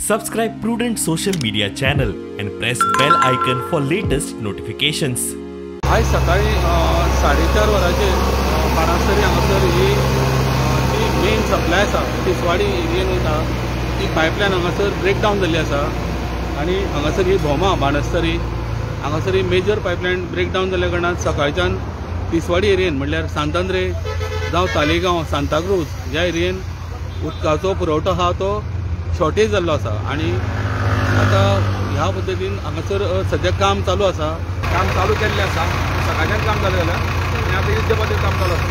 Subscribe Prudent social media channel and press bell icon for latest notifications. आयज सकाळी 4:30 वरांचेर बाणस्तारी हांगासर ही जी मेन सप्लाय आसा तिसवाडी एरियेन वयता ती पायपलायन हांगासर ब्रेकडावन जाल्ली आसा आनी हांगासर ही भोमा बाणस्तारी हांगासर ही मेजर पायपलायन ब्रेकडावन जाल्ल्या कारणान सकाळच्यान तिसवाडी एरियेन म्हणल्यार सांतांद्रे जावं तालिगांव सांताक्रूज ह्या एरियेन उदकाचो पुरवठो आहा तो शॉर्टेज जाल्लो आसा आनी आतां ह्या पद्दतीन हांगासर सद्या काम चालू आसा. काम चालू केल्लें आसा, सकाळच्यान काम चालू जालें आनी आतां युद्ध पद्दतीन काम चालू आसा.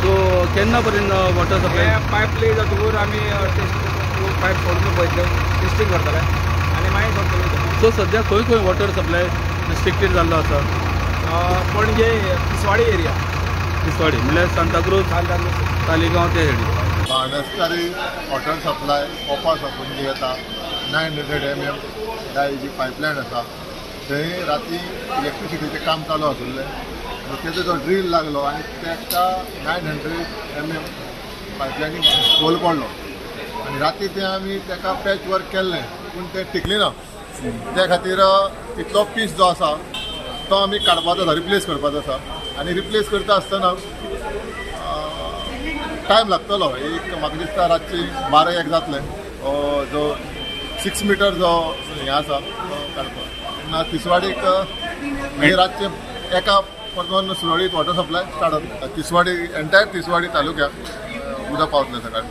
सो केन्ना पर्यंत वॉटर सप्लाय पायप ले जातकूच आमी टेस्ट पायप सोडून पळयतले, टेस्टींग करतले आनी मागीर सोडटले. सो सद्या खंय खंय वॉटर सप्लाय रिस्ट्रिक्टेड जाल्लो आसा? पणजे तिसवाडी एरिया, तिसवाडी म्हणल्यार सांताक्रूज तालिगांव ते सायडीन. बाणस्तारी वॉटर सप्लाय ओपा साकून जी येता 900 mm जी पायपलायन आसा थंय राती इलेक्ट्रिसिटीचें काम चालू आशिल्लें, तेजो जो ड्रील लागलो आनी तेका 900 mm पायपलायनीक होल पडलो आनी राती तें आमी तेका पॅच वर्क केल्लें पूण तें टिकलें ना. त्या खातीर तितलो पीस जो आसा तो आमी काडपाचो आसा, रिप्लेस करपाचो आसा आनी रिप्लेस करता आसतना टायम लागतलो. एक म्हाका दिसता रातची 12-1 जातलें जो 6 मिटर जो हें आसा तो काडपाक. तेन्ना तिसवाडीक मागीर रातचें एका परतून सुरळीत वॉटर सप्लाय स्टार्ट जातलें. तिसवाडी एंटायर तिसवाडी तालुक्याक उदक पावतलें सकाळीं.